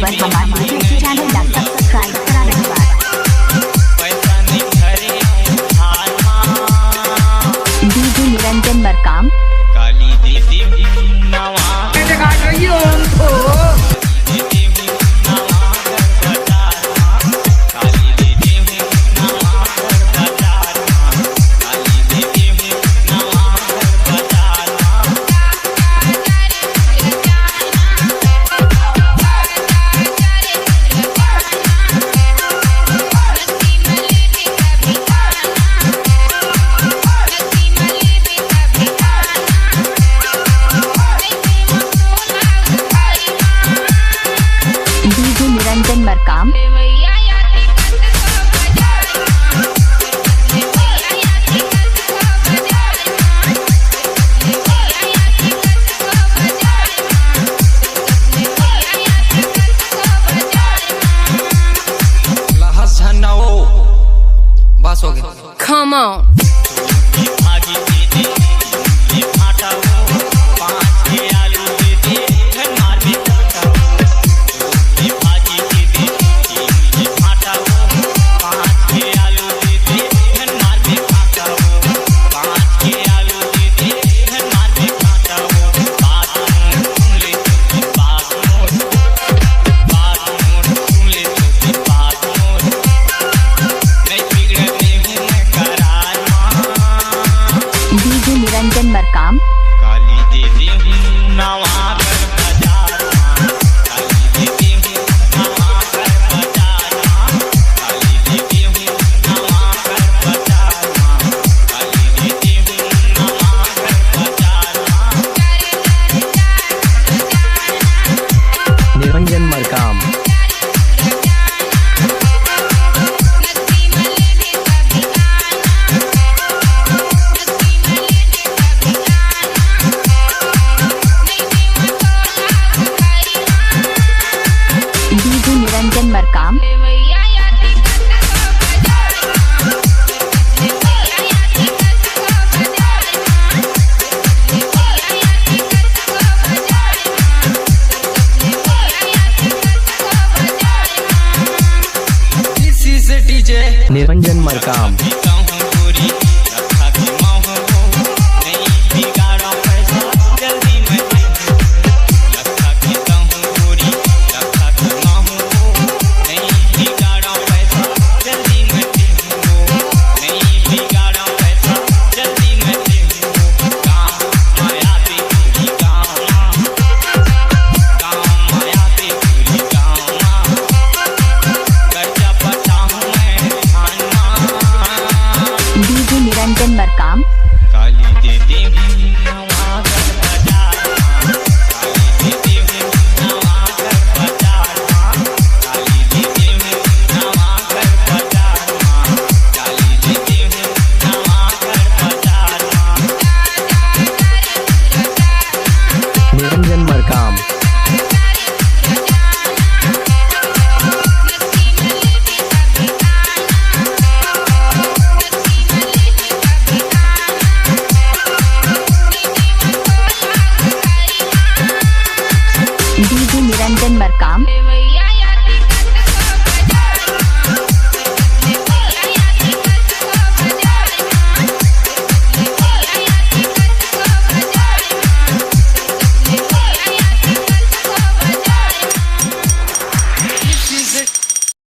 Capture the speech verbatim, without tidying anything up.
पर हमारे YouTube channel ला सब्सक्राइब करा रहे बार। डीजे निरंजन मरकाम। डीजे निरंजन मरकाम। लहस झन ओ, बस हो गया। Come on। DJ Niranjan Markam. Niranjan Markam. DJ Niranjan Markam. This is DJ Niranjan Markam. DJ Niranjan Markam. Niranjan Markam. DJ Niranjan Markam.